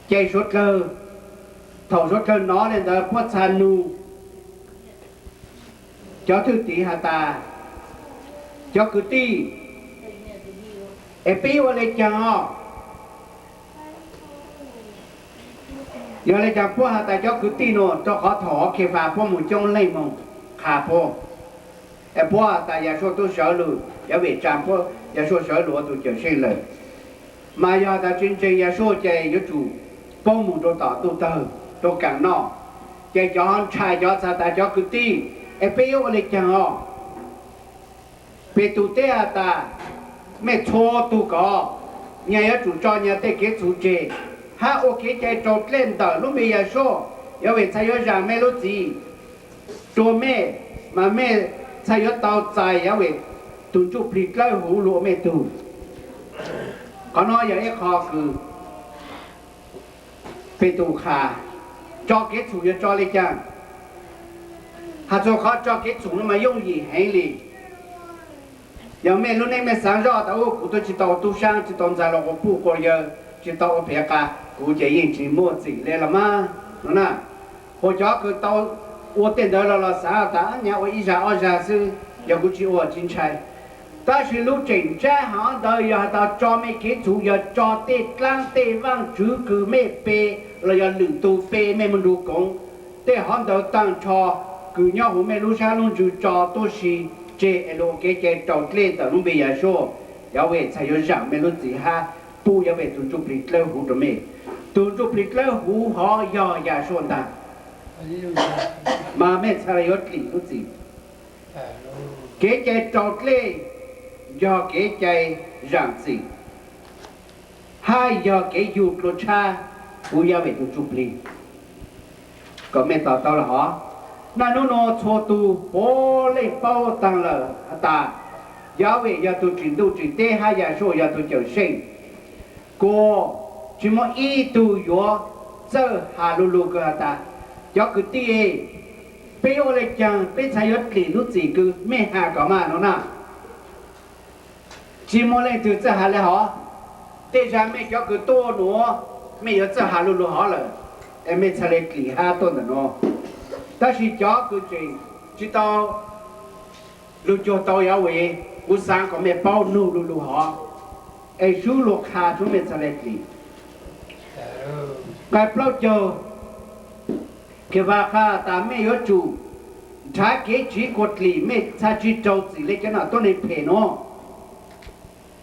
Ces suav dlawg, thaum suav dlawg nov le ntawd puab txha nug cov thwj tim has tas, cov kwv tij, es peb ua le caag os? Yog le caag puab has tas cov kwv tij nuav, rua qhov thaum hov Khefas puab moog coob leej moog qha puab, es puab has tas Yasua tub sawv lug, yog vim tsaa puab Yasua sawv lug ua tug Cawmseej lawm. Mas yog tas tsi ntseeg Yasua ces yuav tsum poob moog rua tom ntuj tawg rua kaam noj. Ces cov ntshai cov txha tas cov kwv tij, es peb yuav ua le caag os? Petus teb has tas, mej txhua tug kov, nyag yuav tsum tso nyag tej kev txhum tseg, hab ua kev cai raus dlej ntawm lub npe Yasua, yog vim txhad yuav zaam mej lub txim rua mej, mas mej txhad yuav tau txais yog vim tug ntsuj plig dlawb huv lug ua mej tug. Qhov nuav yog ib qho kws Petus qha, tso kev txhum yog tso le caag? Has txug qhov tso kev txhum nuav mas yooj yim heev li. Yog mej lub neej mej xaav zoj tas, u, kuv tub tsi tau ua tub saab, tsi tau ntxag lug quas puj quas yawg, tsi tau ua pem qas, kuv ces yeej tsi muaj txim le los mas no na. Ua cov kws tau ua tej ntawd los los xaav tas nyag ua ib zag ob zag xwb, yog kuv tsi ua tsi ntshai. Tab sis lub tseem ntsab hov ntawd yog has tas tso mej kev txhum, yog tso tej dlaab tej vaaj tswv kws mej pe los yog lwm tug pe mej moog nrug koov. Tej hov ntawd taag nrho kws nyob huv mej lub sab lub ntsws tso tuab si tseg es lug ua kev cai raus dlej ntawm lub npe Yasua, Yasua txhad yuav zaam mej lub txim hab pub Yasua tug ntsuj plig dlawb huv rua mej. Tug ntsuj plig dlawb huv hov yog Yasua ntag, mas mej txhad le yuav dlim lub txim. Kev cai raus dlej yog kev cai zaam txim hab yog kev yug dlua tshab huv Yasua tug ntsuj plig. Kom mej to taub le hov, naj nub nua txhua tug puav leej paub taag lawm has tas Yasua yog tug tsim ntuj tsim teb hab Yasua yog tug Cawmseej. Kuas tsi muaj ib tug yuav txawj has lu lug kws has tas, cov kwv tij, peb yuav ua le caag peb txhad yuav dlim lub txim kws mej has kom mas no na. Tsi muaj leej twg txawj has le hov. Tej zag mej cov kws tuaj nuav, mej yuav txawj has lu lug hov lawm, es mej txhad le dlim hab tuaj ntawm nuav. Tab sis cov kws tseem tsi tau lug cuag tau Yasua, kuv xaav kom mej paub nug lu lug hov, es sub lug qha tub mej txhad le dlim. Nqai plaub caug, Khefas qha tas mej yuav tsum nrhav kev tsiv kuas dlim, mej txhad tsi raug txim le cov nom tuab neeg phem nuav.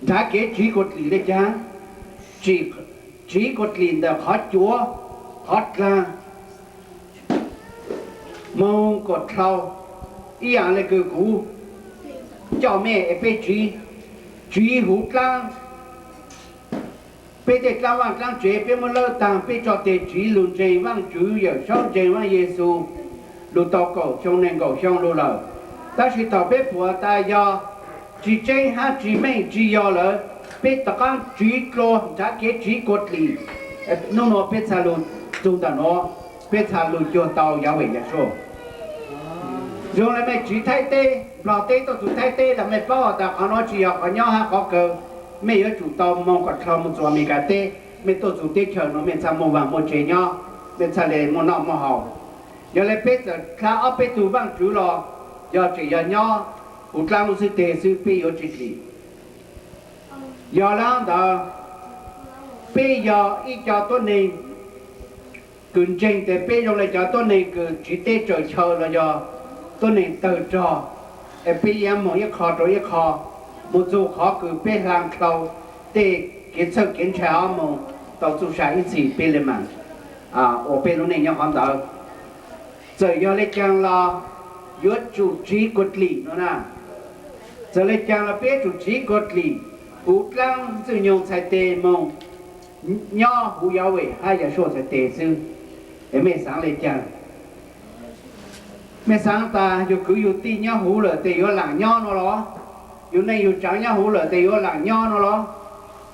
Nrhav kev tsiv kuas dlim le caag? Tsiv kuas dlim ntawm qhov cuav, qhov dlaag, moog kuas dlhau, ib yaam le kws kuv coj mej es peb tsiv, tsiv huv dlaab. Peb tej dlaab vaaj dlaab tsev peb muab lawb taag, peb tso tes tsiv lug ntseeg Vaajtswv, Yawm Saub, ntseeg Vaaj Yexus lug tau kaum xyoo nees nkaum xyoo lug lawm. Tab sis thaum peb pum tas yog tsi tseeb hab tsi meej tsi yog lawm, peb rov qaab tsiv dlua nrhav kev tsiv kuas dlim. Nub nua peb txhad lug txug ntawm nuav, peb txhad lug cuag tau Yasua. Zoo le mej tsiv Thaib teb, Nplog teb tuaj txug Thaib teb los mej paub tas qhov nuav tsi yog qhov nyob hab qhov kawg. Mej yuav tsum tau moog kom dlhau moog txug Amelikas teb, mej tuaj txug teb chaws nuav mej txhad muaj vaaj muaj tsev nyob, mej txhad le muaj noj muaj haus. Yog le peb txawm dlha ob peb tug Vaajtswv los yog tseem yog nyob huv dlaab lub xib teg xwb peb yuav tsi dlim. Yog le ntawd, peb yog ib co tuab neeg kws ntseeg tes peb zoo le cov tuab neeg kws tsiv teb tsaws chaw los yog tuab neeg tawg rog, es peb yuav moog ib qho rua ib qho, moog txug qhov kws peb hla dlhau tej kev txhawj kev ntshai hov moog tau txuj sa ib txhis peb le maam ua peb lub neej nyob qhov ntawd. Txawm yog le caag los yuav tsum tsiv kuas dlim no na. Txawm le caag los peb yuav tsum tsiv kuas dlim huv dlaab Ntxwg Nyoog txhais tes moog nyob huv Yasua hab Yasua txhais tes xwb. Es mej xaav le caag? Mej xaav tas yug kwv yug tij nyob huv lawm tes yuav laam nyob no los? Yug neej yug tsaav nyob huv lawm tes yuav laam nyob no los?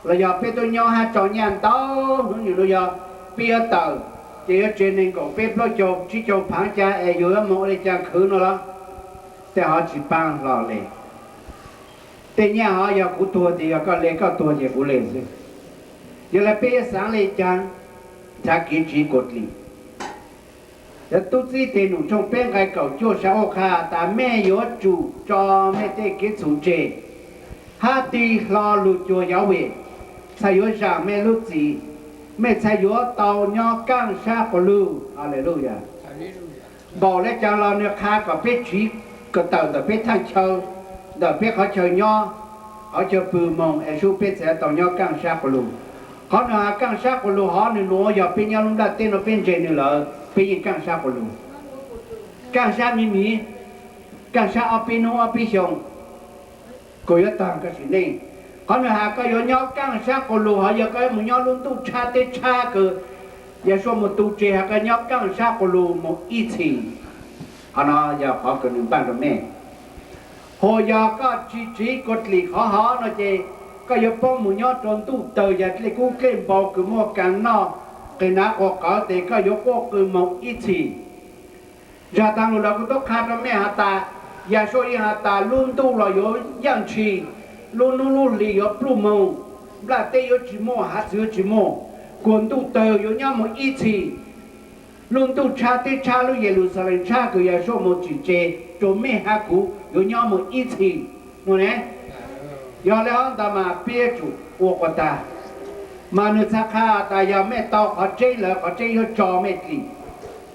Los yog peb tuaj nyob hab tso nyaj ntau hnub nyoog no yog peb yuav tawm, ces yuav tseg neeg nkaum peb plaub caug tsib caug phaav ca es yug yuav moog ua le caag khwv no los? Tej hov tsis paab hlo le. Tej nyaj hov yog kuv tuag ces yog koj le, koj tuag ces kuv le xwb. Yog le peb yuav xaav le caag? Txhav kev tsiv kuas dlim. Yog Tub Txib Tes Num tshooj peb nqai kaum cuaj sab ua qha tas mej yuav tsum tso mej tej kev txhum tseg, hab tig hlo lug cuag Yauve, txhad yuav zaam mej lub txim, mej txhad yuav tau nyob kaaj sab quas lug. Haleluya. Npaum le caag los nwg qha kom peb tsiv kom tawm ntawm peb thaaj chaw, ntawm peb qhov chaw nyob, qhov chaw pw moog es sub peb txhad tau nyob kaaj sab quas lug. Qhov nwg has kaaj sab quas lug hov nwg nuav yog peb nyob lub nplaj teb nuav peb ntseeg nwg lawm peb yeej kaaj sab quas lug. Kaaj sab miv miv, kaaj sab ob peb nub ob peb xyoo, kuas yuav taag koj sim neej. Qhov nwg has koj yuav nyob kaaj sab quas lug hov yog koj mus nyob lub ntuj tshab teb tshab kws Yeshua mus tu tseg has koj nyob kaaj sab quas lug moog ib txhis. Qhov no yog qhov kws nwg npaaj rua mej. Hos yog koj tsi tsiv kuas dlim qhov hov no ces koj yuav poob mus nyob rua ntuj tawg yog dlej kub dlej npau kws muaj kaas noj, qis nav quas qawv tes koj yuav quaj qw moog ib txhis. Zag taag lug lawm kuv tub qha rua mej has tas, Yeshua yeej has tas lub ntuj los yuav yaaj ntshis, lub nub lub hli yuav pluj moog, nplaj teb yuav tsi muaj, hav txwv yuav tsi muaj, kuas ntuj tawg yuav nyob moog ib txhis. Lub ntuj tshab teb tshab lub Yeluxalees tshab kws Yeshua mus tsim tseg rua mej hab kuv yuav nyob moog ib txhis. Nua ne, yog le hov ntawd mas peb yuav tsum ua quas tag. Mas nwg txhad qha tas yog mej tau qhov tseeb lawm qhov tseeb yuav tso mej dlim,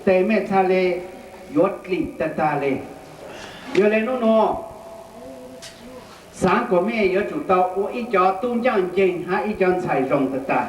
tes mej txhad le yuav dlim tag tag le. Yog le nub nua, xaav kuas mej yuav tsum tau ua ib cov tub ncaaj nceeg hab ib cov ntxhais zoo tag tag.